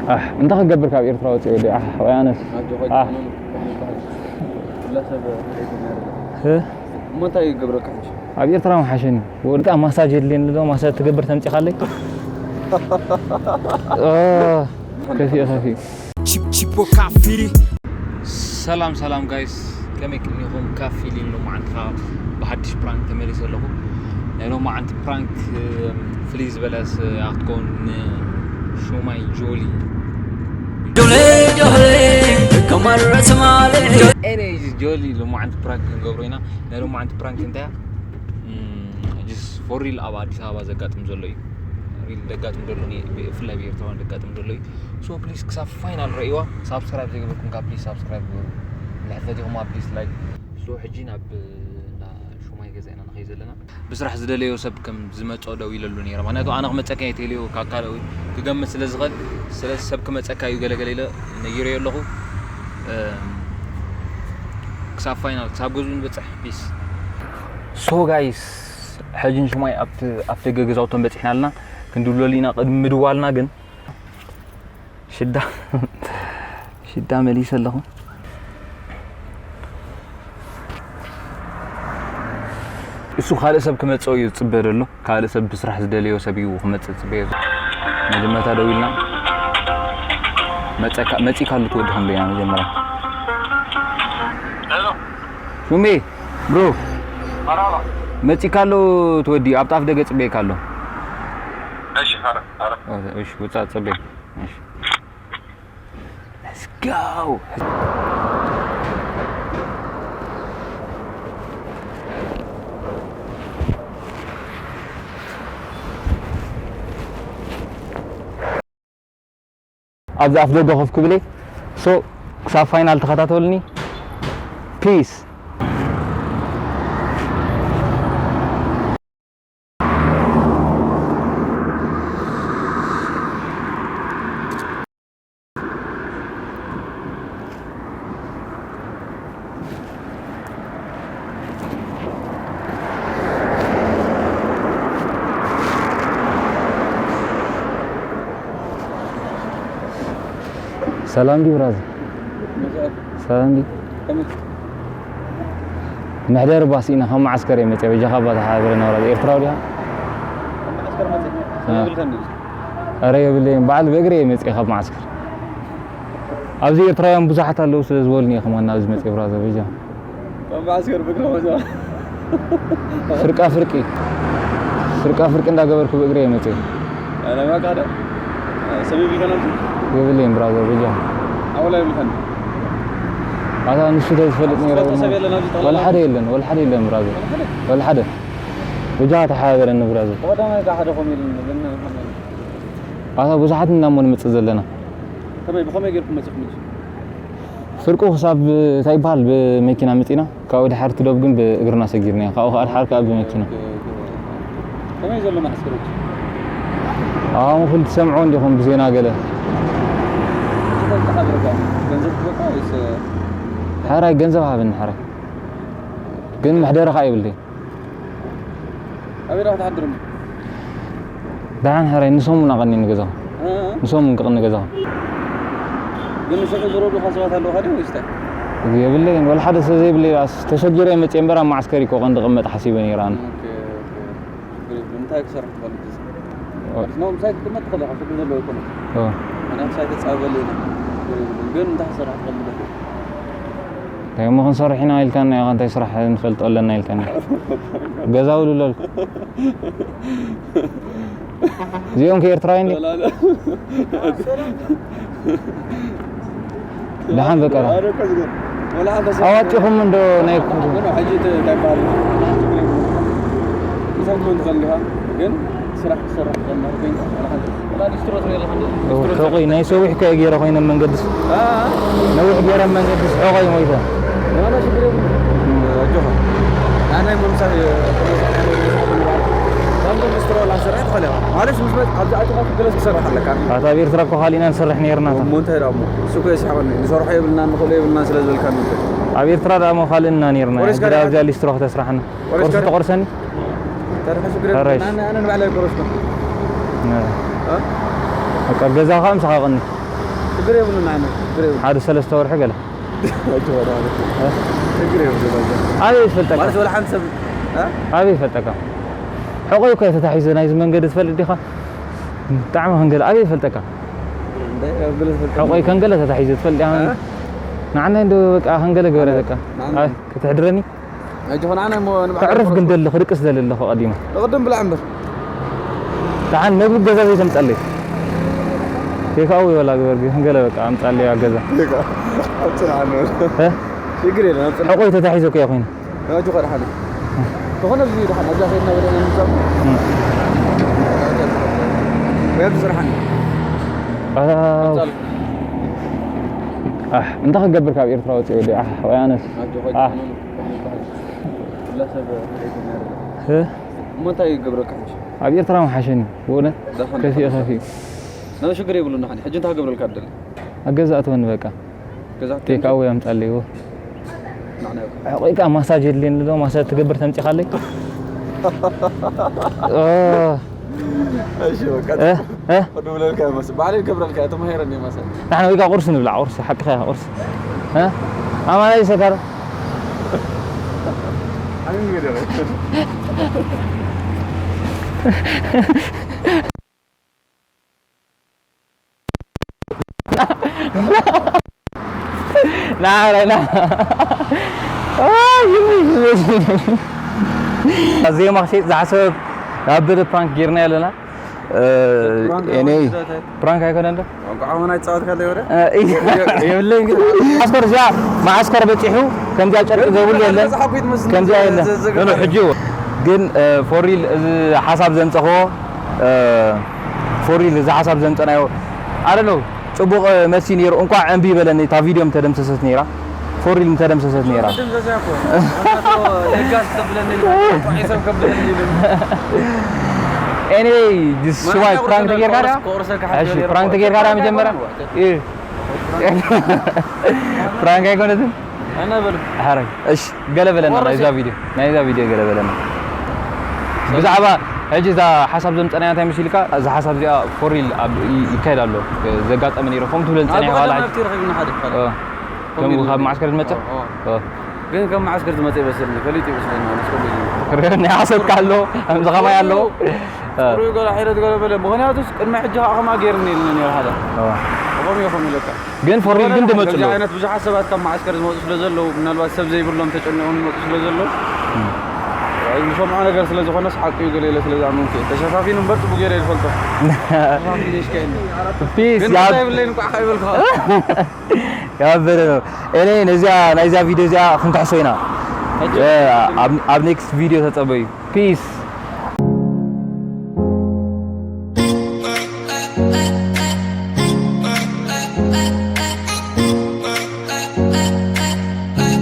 ኣሕ፣ እንታይ ክገብር ካብ ኤርትራ ወፂኡ ወዲ? ኣሕ፣ ወይ ኣነስ። ኣጆኻ ኣሕ። ጀነን፣ ኩሉ ይበሃል። ኩላ ሰብ ከይትናደድ። እ? እሞ እንታይ ይገብረካ ሕጂ? ኣብ ኤርትራ ምሓሸኒ። ወድቃ ማሳጅ የድልየኒ ዶ? ማሳጅ ትገብር ተምፂኻለይ? እ፣ ከፊኡ፣ ከፊኡ። ቺፕ-፣ ቺፖ ካፊሪ። ሰላም፣ ሰላም ጋይስ፣ ከመይ ቅኒኹም? ካፊሊ ሎማዓንቲ ኸዓ ብሓድሽ ፕራንክ ተመሊሰ ኣለኹ። ናይ ሎማዓንቲ ፕራንክ፣ እም፣ ፍልይ ዝበለስ ኣትኮን ንሹማይ ጆሊ። ጆሊ፣ ጆሊ፣ ከማረ ትማሊ። ኤነይ ጆሊ ሎማዓንቲ ፕራንክ ክንገብሮ ኢና። ናይ ሎማዓንቲ ፕራንክ እንታይ እያ? እም፣ ጅስ ፎር ሪል ኣብ ኣዲስ ኣበባ ዘጋጥም ዘሎ እዩ። ሪል ዘጋጥም ዘሎ ኒ-፣ ብፍላይ ብኤርትራውያን ዘጋጥም ዘሎ እዩ። ሶ ፕሊስ ክሳብ ፋይናል ረእይዋ። ሳብስክራይብ ዘይገበርኩም ካብ ፕሊስ ሳብስክራይብ ግበሩ። ልሕፈት ኢኹም ኣብ ፕሊስ ላይክ። ሶ ሕጂ ናብ እንዳ ሹማይ ገዛ ኢና ንኸይድ ዘለና። ብስራሕ ዝደለዮ ሰብ ከም ዝመጾ ደው ኢለሉ ነይረ። ምኽንያቱ ኣነ ክመጸካ እየ ተልዮ ካብ ካልእ ክገምት ስለ ዝኽእል፣ ስለዚ ሰብ ክመጸካ እዩ ገለገለ ኢለ ነጊረዮ ኣለኹ። እም፣ ክሳብ ፋይናል፣ ክሳብ ገዝኡ ንበጽሕ። ፒስ። ሶ ጋይስ፣ ሕጂ ንሹማይ ኣብቲ፣ ኣብ ደገ ገዛውቶም በጺሕና ኣለና። ክንድውለሉ ኢና። ቅድሚ ምድዋልና ግን ሽዳ፣ ሽዳ መሊሰ ኣለኹ። እሱ ካልእ ሰብ ክመጽኦ እዩ ዝጽበ ዘሎ። ካልእ ሰብ ብስራሕ ዝደለዮ ሰብ እዩ ክመጽእ ዝጽበዮ ዘሎ። መጀመርታ ደዊልና፣ መጸካ-፣ መጺካ ኣሎ ትወዲ ከም በይና መጀመርያ። ሄሎ። ሹሜ፣ ብሮ። መርሃባ። መጺካ ኣሎ ትወዲ፣ ኣብ ጣፍ ደገ ጽበየካ ኣሎ። እሺ፣ ኧረ፣ ኧረ። እሺ፣ ውጻእ ጽበይ። እሺ። Let's go! ኣብዚ ኣፍ ደገ ኮፍ ክብለይ። ሶ፣ ክሳብ ፋይናል ተኸታተሉኒ። ፒስ። ሰላም ድዩ ብራዘር? ሰላም ድዩ? ከመይ? መሕደሪ ባስ ኢና፣ ካብ መዓስከር እየ መፅየ። በጃኻ እባ ተሓባበረና ብራዘር። ኤርትራዊ ዲኻ? ካብ መዓስከር መፅእ? አ። የብልካን ድዩ? ኧረ የብለይን። በዓል ብእግሪ እየ መፅየ ካብ መዓስከር። ኣብዚ ኤርትራውያን ብዙሓት ኣለዉ ስለ ዝበሉኒ እየ ከማን ናብዚ መፅየ ብራዘር፣ በጃ። ካብ መዓስከር ብእግሪ ከማን። ፍርቃ ፍርቂ፣ ፍርቃ ፍርቂ እንዳገበርኩ ብእግሪ እየ መፅየ። ኣነ ማቃዳ ሰብ ይብልካን ኣንቲ? የብለይን ብራዘር፣ በጃ። ኣወላ ይብልካን? ኣታ ንሱ ተዝፈልጥ ነይረ። ትፈልጦ ሰብ የለን ኣብዚ ጠቕላላ? ወላ ሓደ የለን፣ ወላ ሓደ የለን ብራዘር። ወላ ሓደ? ወላ ሓደ። በጃ ተሓባበረኒ ብራዘር። ቀዳማይ እታ ሓደ ኮም ኢሉኒ፣ ግን ኣታ ብዙሓት ኢና እሞ ንመጽእ ዘለና። ከመይ፣ ብኸመይ ጌርኩም መጺኹም ሕጂ? ፍርቁ ክሳብ እንታይ ይበሃል ብመኪና መጺና፣ ካብኡ ድሓር እቲ ዶብ ግን ብእግርና ሰጊርና፣ ካብኡ ከዓ ድሓር ከዓ ብመኪና። ኦኬ፣ ኦኬ። ከመይ ዘሎ መዓስከር ሕጂ? ኣሁን ኩሉ ትሰምዑ እንዲኹም ብዜና ገለ። እንታይ ተሓብረካ? ገንዘብ ትበካ ወይስ? ሓራይ ገንዘብ ሃበኒ ሓራይ። ግን መሕደሪ ከዓ የብለይ። ኣበይ ዲኻ ትሓድር እሞ? ደሓን ሕራይ ንሰሙን ኣቐኒ ንገዛኹም። እ? ንሰሙን ክቕኒ ገዛኹም። ግን ንስኹም ዝረድኡኻ ሰባት ኣለዉኻ ድዮም ወይስ እንታይ? የብለይን፣ ወላ ሓደ ሰብ ዘይብለይ፣ ኣስ-፣ ተሸጊረ እየ መፅየ እምበር ኣብ መዓስከር እኮ ቀንዲ ክቕመጥ ሓሲበ ነይረ ኣነ። ኦኬ፣ ኦኬ። ችግር የብሉን። እንታይ ክሰርሕ ትፈልጥ? ኦ። ማለት ነው፣ ምሳይ ክትቅመጥ ትኽእል ኢኻ፣ ችግር ዘለዎ ኣይኮነን። ኦ። ኣነ ምሳይ ክጻበል እየ፣ ችግር የብሉን። ግን እንታይ ክሰርሕ ትኽእል? እንታይ እሞ ክንሰርሕ ኢና ኢልካና ኢኻ፣ እንታይ ስራሕ ንፈልጦ ኣለና ኢልካና። ገዛ ውልሎ ኣልኩ። እዚኦም ከ ኤርትራውያን ድዮም? ላ፣ ላ። ደሓን በቃ። ኣረ፣ እኮ ዝገርም። ወላ ሓንቲ ሰብ ኣዋጺኹም እንዶ ናይ ግን ሕጂ እቲ እንታይ ይበሃል? ምሳይ ክትከውን ትኽእል ኢኻ፣ ግን ስራሕ ክትሰርሕ ትኽእል ኢኻ፣ ግን ወላ ሓንቲ ሑቆይ ናይ ሰዊሕ ከ ገይረ ኮይነ መንገድስ። አ? ነዊሕ ገይረ መንገድስ ሑቆይ ሞይተ። ዋላ ሽግር የብሉን። ኣጆኻ። ኣነ ምምሳይ ካብዚ ሊስትሮ ላሰርሕ ትኽእል ኢኻ። ማለት ምስ መጽ-፣ ኣብዚ ኣቲኻ ገለስ ክሰርሕ ኣለካ። ኣታ ኣብ ኤርትራ እኮ ካሊእና ንሰርሕ ነይርና። እሞ እንታይ ደኣ እሞ? እሱ እኮ የስሕቐኒ። ንሰርሖ የብልናን ንኽእሎ የብልናን ስለ ዝበልካኒ እኮ። ኣብ ኤርትራ ደኣ እሞ ካልእና ነይርና። ቆሪስካ ሕጂ ደኣ ዲኻ? ኣብዚኣ ሊስትሮ ክተስርሓና። ቆሪስካ ቁርሲ ዲኻ? ትቆርሰኒ? እንታይ ደኣ ሽግር የብሉን። ሕራይ። ኣነ፣ ኣነ ንባዕለይ ኣይቆረስኩን። እ። እ? በቃ ገዛ ኸኣ ምሳኻ ቀኒ። ችግር የብሉን፣ ኣነ ችግር የብሉን። ሓደ ሰለስተ ወርሒ ገለ። ኣይትወራ። ችግር የብሉን። ኣበይ ይፈልጠካ? ማለት ወላ ሓንቲ ሰብ እ? ኣበይ ይፈልጠካ? ሕቆይ እኮ ተታሒዘ ናይዚ መንገዲ ትፈልጥ ዲኻ? ብጣዕሚ ከንገለ ኣበይ ይፈልጠካ? እንደ ገለ ዝፈልጥ ሕቆይ ከንገለ ተታሒዘ ትፈልጥ ዲኻ? እ? ንዓና እንዶ በቃ ከንገለ ገበረ በቃ። ንዓና። ኣይ ክትሕድረኒ? ኣይትኾን ኣነ እሞ ንባዕለይ ከዕርፍ ግን ክኾን። ደሊ ክድቅስ ደሊ ኣለኹ ቀዲሙ። ንቕድም ብላዕ እምበር። ደሓን መግቢ ገዛ ዘይተምፀለይ። ቴካዊ ወላ ግበር ግን ገለ በቃ ኣምፃለይ ኣብ ገዛ። ይቃ ኣብፅና ኣነ እ? ችግር የለን ኣብፅና ሕቆይ ተታሒዘ እኮ እያ ኮይነ። ናጁ ኸድሓነ ዝኾነ ብዙ ይድሓን ኣብዛ ከይድና ወደ ንምፃም ወያብ ዝስርሓኒ ኣህ፣ እንታይ ክገብር ካብ ኤርትራ ወፂኡ ወዲ ኣሕ ወይ ኣነስ ኣሕ። እ? እሞ እንታይ ይገብረካ ሕጂ ኣብ ኤርትራ መሓሸኒ ብእውነት ደሓን ከፊኡ ከፊኡ ና ሽግር የብሉና ሓኒ ሕጂ እንታይ ክገብረልካ ደሊ ኣብ ገዛ ኣትወኒ በቃ ገዛ ቴክ ኣወይ ኣምፃለይዎ ንዓና ቆይ ከዓ ማሳጅ የድልየኒ ዶ ማሳጅ ትገብር ተምፂኻለይ እሺ በቃ እ? እ? ቅዱ ብለልካ ይመስል ባዕለይ ይገብረልካ እያ ተማሂረኒ ይመስል ንሕና ወይ ከዓ ቁርሲ ንብላዕ ቁርሲ ሓቅኻ ኢኻ ቁርሲ እ? ኣማናይ ሰካር ሓሚም ገደረ ና ና ዜማ ክሸጥ ዝሓሰብ ኣብ ብር ፕራንክ ጌርና ኣለና እኔ ፕራንክ ኣይኮነ እንዶ ቋንቋ ሓወና ይፃወት ከለ ወረ የብለይ ግን ማዓስከር እዚኣ ማዓስከር በፂሑ ከምዚኣ ጨርቂ ዘይብሉ የለን ከምዚኣ የለ ኖ ሕጂ ግን ፎሪል እዚ ሓሳብ ዘምፀኽዎ ፎሪል እዚ ሓሳብ ዘምፀናዮ ኣለ ፅቡቕ መሲ ነይሩ እንኳዕ እምቢ በለኒ እታ ቪድዮ ምተደምሰሰት ነይራ ፎሪል ምተደምሰሰት ነይራ ለጋስ ከብለኒ ሰብ ከብለኒ anyway this why prank ተጌርካ ዳ እሺ prank ተጌርካ ዳ መጀመርያ እ prank ኣይኮነትን ኣናበል ሓረግ እሺ ገለ በለና ናይዛ ቪድዮ ናይዛ ቪድዮ ገለ በለና ብዛዕባ ሕጂ እዛ ሓሳብ ዘምፀናያ እንታይ መሲልካ እዛ ሓሳብ እዚኣ ፎሪል ይካየድ ኣሎ ዘጋጠመ ነይሩ ከምኡ ትብለ ዝፀኒሐ ዋላ ሕጂ ከምኡ ካብ ማዓስከር ዝመፀ ግን ከም ማዓስከር ዝመፀ ይመስልኒ ፈሊጡ ይመስለኒ ማለት ከምኡ ኢሉ ናይ ሓሰብካ ኣሎ ከምዚ ከማይ ኣሎ ሩይ ገለ ዓይነት ገለ በለ ምክንያቱስ ቅድሚ ሕጂ ከዓ ከማ ገይርኒ ኢልኒ ነይሩ ሓደ ከምኡ ኢኹም ኢለካ ግን ፎሪል ግን ድመፅሎ ዓይነት ብዙሓት ሰባት ካብ ማዓስከር ዝመፁ ስለ ዘለዉ ምናልባት ሰብ ዘይብሎም ተጨኒቖም ዝመፁ ስለ ዘለዉ ዝሰምዖ ነገር ስለ ዝኾነስ ሓቂ እዩ ገለ ኢለ ስለ ዝኣመንኩ እየ ተሸፋፊኑ እምበር ፅቡቅ ገይረ ይፈልጦ ተሸፋፊኑ ይሽከየኒ ፒስ ግን ያ ምንታይ የብለይን ቋዕ ከይበልካ ያበደ ነው እኔ ነዚያ ናይዚያ ቪድዮ እዚኣ ክንክሕሶ ኢና ኣብ ኔክስት ቪድዮ ተፀበዩ ፒስ